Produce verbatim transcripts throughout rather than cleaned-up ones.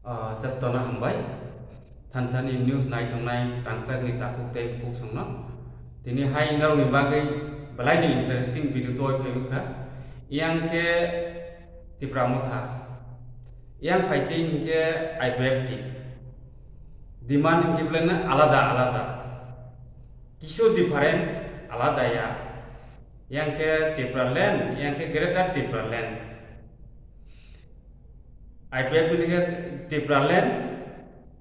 Ah, jotono hambai. Thansani news nai tongnai rangchakni takhuk tei bukhuk songno. Tini hai norokni bagwi belai ni interesting video toi phai wngkha. Yang khe Tipra Motha. Yang phaise hinkhe I P F T. Demand hinkhe belai no alada alada. Kisu difference alada ya. Yang khe Tipraland, yang khe Greater Tipraland. I P F T ni khe Tipraland,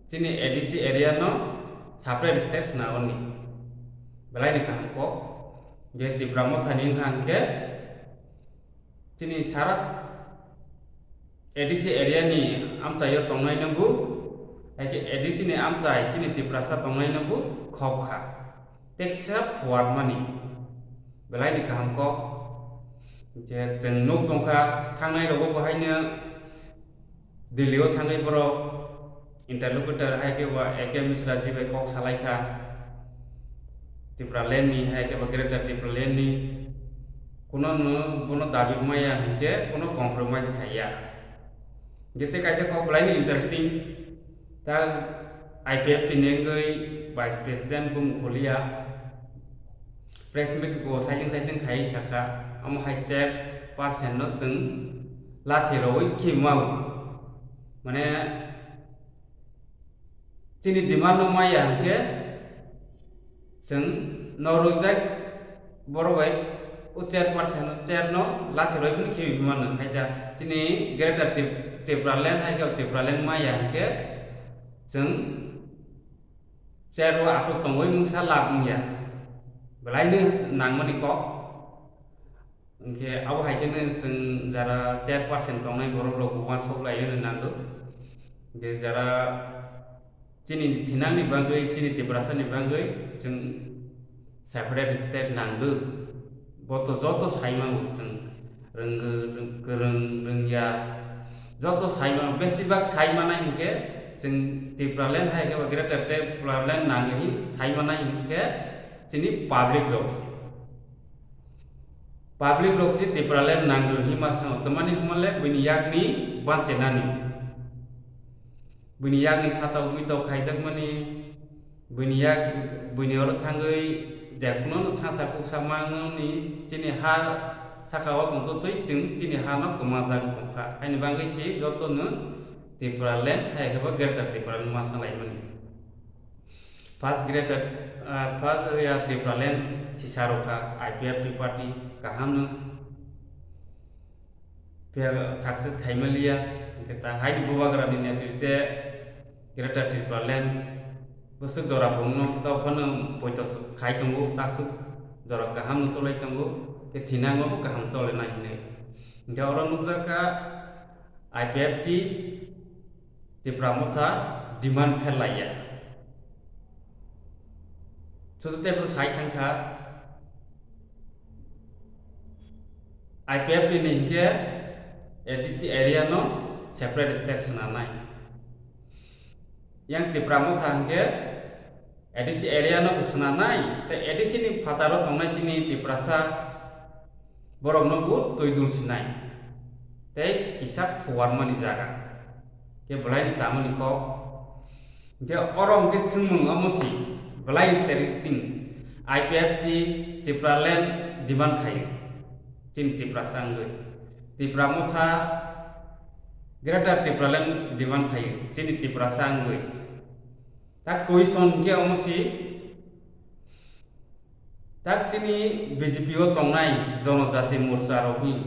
chini A D C area no separate state sna oni. Belai ni kaham kok. Je Tipra Motha ni wngkha hwnkhe chini sara A D C area ni amchaio tongnai no bo, hai khe A D C ni amchai chini Tiprasa tongnai no bo khok kha. Tei kisa phuarmani belai ni kaham kok. Je chwng nuk tongkha, thangnai rogo bo haino Delhi o thangwi borok interlocutor hai khe bo A K Misra ji bai kok salai kha. Tipraland ni hai khe bo Greater Tipraland ni kuno no bono dabi maya hinkhe kuno compromise khaiya. Hinkhe tei kaisa kok belai ni interesting. Ta I P F T ni wngwi Vice President bumung khuliya press meet bo saising saising khai sakha, omo hai chair percent no chwng lathi rogwi khe mau. Mane chini demand no maya hinkhe chwng norwkjak borok bai o chair percent no, chair no lathi rogwi phano khe mano. Hai da chini Greater Tip-, Tipraland hai khe Tipraland maya hinkhe chwng chair o aswk tongwi mungsa lab wngya. Belai no nangmani kok. Hinkhe abo hai kheno chwng jara chair percent tongnai borok rok bo uansuk lai hwnwi nango. Je jara chini thinangni bagwi, chini Tiprasani bagwi chwng separate state nango. Bo to joto saimango chwng rwngwi, rwng-, kwrwng, rwngya. Joto saimango, besibak saimanai hinkhe chwng Tipraland hai khe ba Greater Tipraland nango hi saimanai hinkhe chini public rok. Public rok se Tipraland nango hima sao, tamani hwnba le buini yakni banchenani. Buini yakni sata wngwi tok khaijakmani, buini yak, buini oro thangwi je kuno no sasa kuksa mangoni chini ha saka o tongtotwi chwng chini ha no kwmajak tongkha. Haini bagwi se joto no Tipraland hai khe bo Greater Tipraland ma salaimani. First Greater, ah, first ya Tipraland sisa rokha I P F T party kaham no phiya success khaima liya, hwnkhe ta haini bubagra ni netrite Greater Tipraland bwswk jora bumno tao phano poito khai tongo, takswk jora kaham no cholai tongo, khe thinango bo kaham chole nai hinwi. Hwnkhe oro nukjakha I P F T Tipra Motha demand pher laiya. Sudu tei bwrwi sai thangkha, I P F T ni hinkhe A D C area no separate state swnanai. Yang Tipra Motha hinkhe A D C area no bo swnanai, tei A D C ni phataro tongnai chini Tiprasa borok no bo twi dul sinai. Tei kisa phuarmani jaga. Khe belai ni chamani kok. Hwnkhe oro hwnkhe swngmung omo si, belai interesting. I P F T Tipraland demand khaio. Chini Tiprasa wngwi. Tipra Motha Greater Tipraland demand khaio. Chini Tiprasa wngwi. Ta question hwnkhe omo si, tak chini B J P o tongnai Jonojati Morcha rokni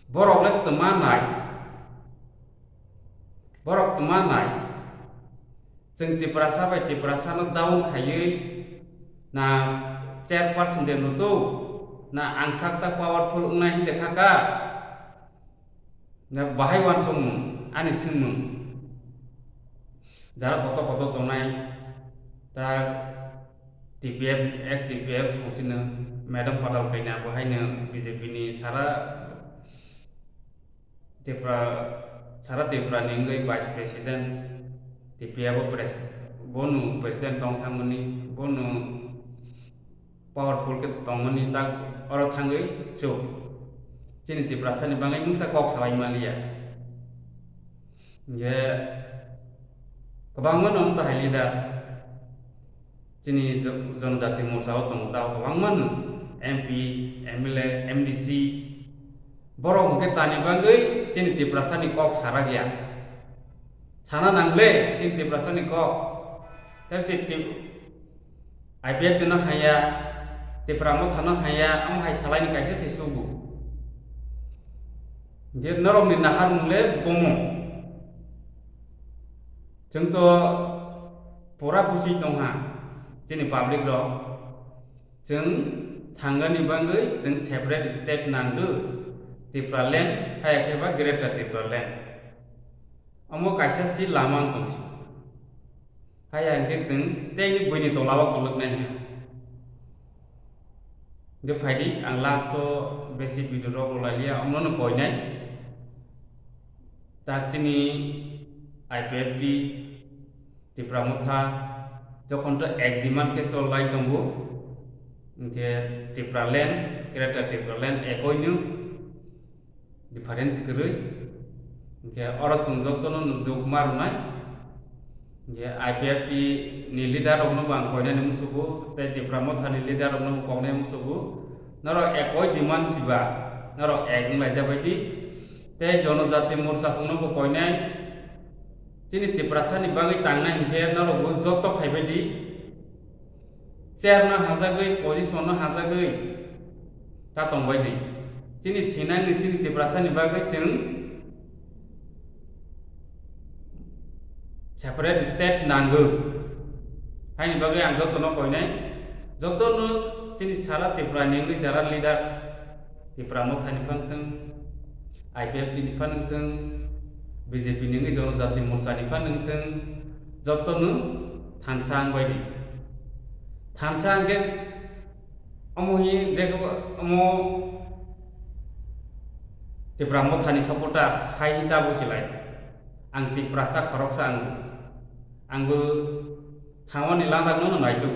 borok le twma nai. Borok twma nai. Chwng Tiprasa bai Tiprasa no down khaiwi na chairperson de nutu na ang sak sak powerful wngnai hinde kha ka. Na bahai uansukmung ani swngmung. Jara koto koto tongnai ta T P F, ex T P F sungsino Madam Patal kaina bo haino B J P ni sara Tripura, sara Tripura ni wngwi Vice President, T P F o pres-, bono President tong thangmani, bono powerful khe tongmani tak oro thangwi chuk. Chini Tiprasa ni bagwi mungsa kok salai manliya. Hingke kwbangma no wng tahai leader chini jo-, Jonojati Morcha o tongo tao kwbangma no M P, M L A, M D C. Borok hingke tani bagwi chini Tiprasa ni kok sarak ya. Sana nang le chini Tiprasa ni kok. Tei se Tip-, I P F T no haya, Tipra Motha no haya, amo hai salai ni kaisa se sugo. Je norok ni naharmung le bomo. Chwng to pura busi tongha chini public rok. Chwng thangani bagwi chwng separate state nango, Tipraland, haya khe ba Greater Tipraland. Omo kaisa si lama wng tong si. Haya hwnkhe chwng tei buini tola o kwlwknai hwnwi. Hwnkhe phaidi ang last o basic video rok rwlai liya, omono koinai. Tak chini I P F T, Tipra Motha, jokhon to ek demand khe cholai tongo, hwnkhe Tipraland, Greater Tipraland ekoi no. Difference kwrwi. Hingke oro chwng jotono nukjak ma rwnai. Hingke I P F T ni leader roknobo ang koinani musugo, tei Tipra Motha ni leader roknobo koknai musugo. Norok ekoi demand siba, norok ek wng laijak bai di. Tei Jonojati Morcha chwngnobo koinai. Chini Tiprasa ni bagwi tangnai hingke norokbo joto phaibai di. Chair no hajagwi, position no hajagwi ta tongbai di. Chini thinangni, chini Tiprasa ni bagwi chwng separate state nango. Haini bagwi ang jotono koinai, jotono chini sara Tripura ni wngwi jara leader, Tipra Motha ni phan thung, I P F T ni phan wng thung, B J P ni wngwi Jonojati Morcha ni phan wng thung, jotono thansa wng bai di. Thansa hwnkhe omo hi je omo Tipra Motha ni supporter hai ta busi lai. Ang Tiprasa khoroksa ang, ang bo hawani landak no nai tu.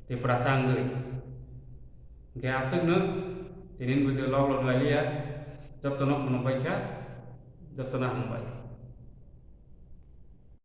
Tiprasa ang goi. Hwnkhe aswk no tini ni video log log lai liya. Jotono khulumbai kha, jotono hambai.